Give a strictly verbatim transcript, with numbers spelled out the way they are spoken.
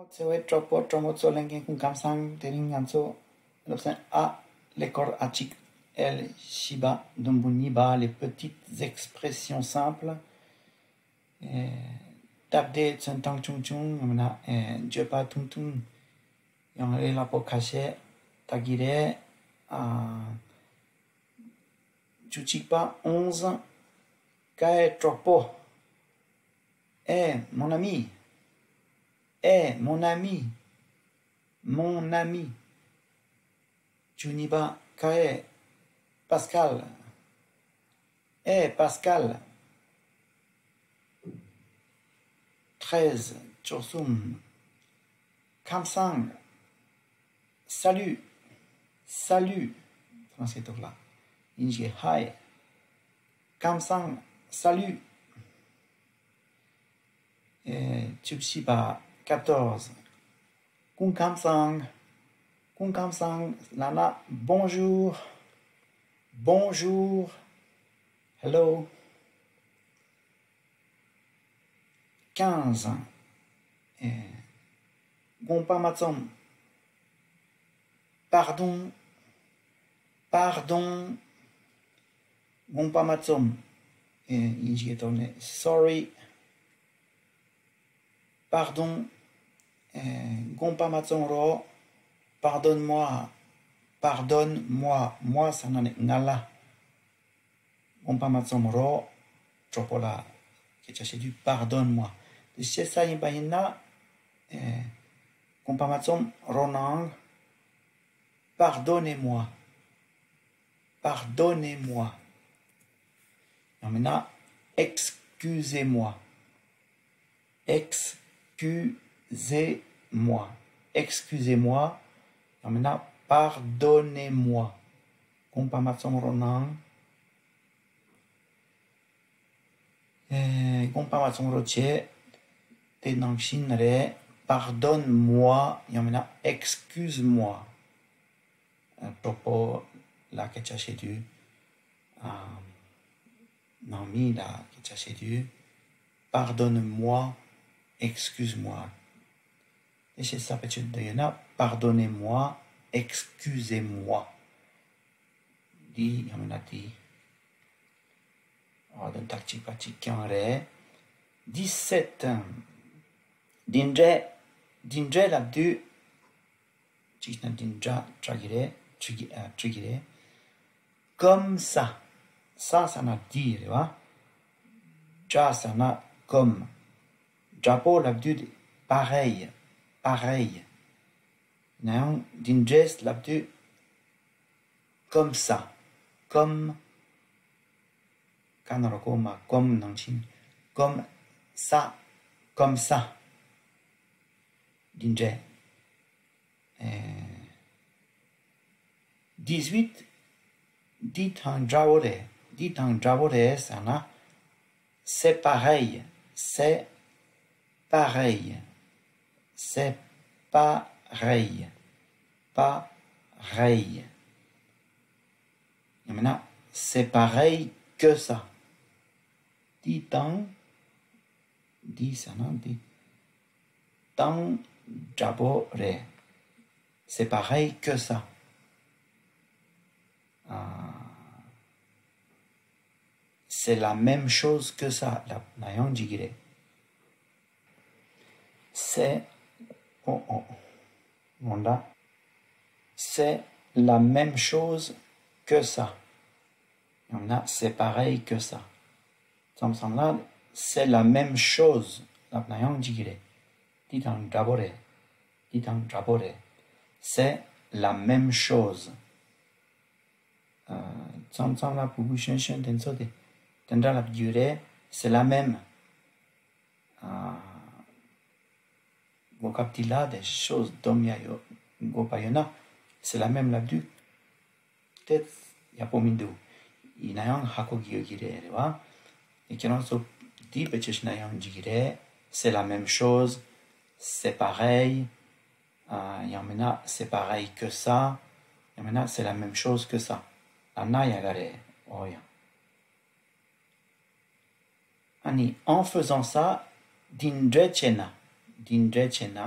འཚོ་བའི་གྲོགས་པོ་གྲོགས་མོ་ཚོ་ལྷན་རྒྱས་སྐུ་ཁམས་བཟང་། དེ་རིང་ང་ཚོ་སློབ་ཚན་ཨ། ཀླད་ཀོར་ཨ་གཅིག་ཨེལ་བཞི་པ་དུམ་བུ་གཉིས་པ། Les petites expressions simples. ཨེ། སྟབས་བདེ་ཚོན་མདངས་ཆུང་ཆུང་། ཡང་ན་ཨེ་བརྗོད་པ་ཐུང་ཐུང་། ཡང་རེ་སླ་པོ་ཁ་ཤས་ལྟ་གི་རེད། ཨ། བཅུ་གཅིག་པ། onze. ཀའི་གྲོགས་པོ། Eh, mon ami. Eh, mon ami. Mon ami. བཅུ་གཉིས་པ། ཀའི་པཱ་སྐལ། Eh, Pascal. Treize. བཅུ་གསུམ། ཁམས་བཟང་། Salut. Salut. Français ཐོག་ལ། དབྱིན་ཇི་hi. ཁམས་བཟང་། Salut. ཨེ། བཅུ་བཞི་པ། Quatorze. སྐུ་ཁམས་བཟང་། སྐུ་ཁམས་བཟང་ལབ་ན། Bonjour. Bonjour. Hello. Quinze. ཨེ། དགོངས་པ་མ་ཚོམ། Pardon. Pardon. དགོངས་པ་མ་ཚོམ། ཨེ། དབྱིན་ཇིའི་ཐོག་ནས། Sorry. Pardon. ཨེ། དགོངས་པ་མ་ཚོམ་རོགས། Pardonne-moi. Pardonne-moi. Moi ཟེར་ན་ནི་ང་ལ། དགོངས་པ་མ་ཚོམ་རོགས། གྲོགས་པོ་ལ་སྐད་ཆ་བཤད་དུས། Pardonne-moi. དེ་བཤད་ས་ཡིན་པ་ཡིན་ན། ཨེ། དགོངས་པ་མ་ཚོམ་རོགས་གནང་། Pardonnez-moi. Pardonnez-moi. ཡང་མིན་ན། Excusez-moi. Excusez-moi. Excusez-moi. ཡང་མིན་ན། Pardonnez-moi. དགོངས་པ་མ་ཚོམ་རོགས་གནང་། ཨེ། དགོངས་པ་མ་ཚོམ་རོགས་བྱེད། དེ་ནང་བཞིན་རེད། Pardonne-moi. ཡང་མིན་ན། Excuse-moi. ཨ། གྲོགས་པོ་ལ་སྐད་ཆ་བཤད་དུས། ཨ། ནང་མི་ལ་སྐད་ཆ་བཤད་དུས། Pardonne-moi. Excuse-moi. དེ་བཤད་ས་ཕལ་ཆེར་འདི་ཡོད་ན། Pardonnez-moi. Excusez-moi. འདི་ཡང་མིན་ན་འདི། ཨ། དོན་དག་གཅིག་པ་གཅིག་རྐྱང་རེད། Dix-sept. འདི་འདྲས། འདི་འདྲས་ལབ་དུས། གཅིག་ན་འདི་འདྲ་འདྲ་གི་རེད། འདྲི་གི། ཨ། འདྲི་གི་རེད། Comme ça. Ça ཟེར་ན་འདི་རེད་བ། འདྲ་ཟེར་ན་comme. འདྲ་པོ་ལབ་དུས། Pareil. Pareil. ཡིན་ན་ཡང་འདི་འདྲས་ལབ་དུས། Comme ça. Comme. ཀ་ན་རོ་ཀོ་མ། comme ནང་བཞིན། Comme ça. Comme ça. འདི་འདྲས། ཨེ། Dix-huit. འདི་དང་འདྲ་བོ་རེད། འདི་དང་འདྲ་བོ་རེད་ཟེར་ན། C'est pareil. C'est pareil. C'est pareil. Pareil. ཡང་མིན་ན། C'est pareil que ça. འདི་དང་། འདི་ཟེར་ན་འདི་དང་འདྲ་པོ་རེད། C'est pareil que ça. ཨ། C'est la même chose que ça ལབ་ན་ཡང་འགྲིག་གི་རེད། C'est. ཨོ་ཨོ། ངོ་འདྲ། C'est la même chose que ça. ཡང་ན། C'est pareil que ça. མཚམས་མཚམས་ལ། C'est la même chose ལབ་ན་ཡང་འགྲིག་གི་རེད། འདི་དང་འདྲ་པོ་རེད། འདི་དང་འདྲ་པོ་རེད། C'est la même chose. ཨ། མཚམས་མཚམས་ལ་ཕྲུ་གུ་གཞོན་གཞོན་དེ་ཚོ་དེ་དེ་འདྲ་ལབ་རྒྱུ་རེད། C'est la même. ཨ། གོ་སྐབས་དེ་ལ་དེ་chose སྡོམ་ཡ་ཡོད། དགོས་པ་ཡོད་ན། C'est la même ལབ་དུས་དེ་ཡག་པོ་མི་འདུག་ཡིན་ན་ཡང་ཧ་གོ་གི་ཡོད་ཀྱི་རེད། རེད་བ། དེ་ཁྱེད་རང་ཚོ་འདི་བེད་སྤྱོད་བྱས་ན་ཡང་འགྲིག་གི་རེད། C'est la même chose. C'est pareil. ཨ། ཡང་མིན་ན། C'est pareil que ça. ཡང་མིན་ན། C'est la même chose que ça. ལབ་ན་ཡག་ག་རེད། འོ་ཡ། ཨ་ནི། En faisant ça. འདི་འདྲས་བྱས་ན། འདི་འདྲས་བྱས་ན།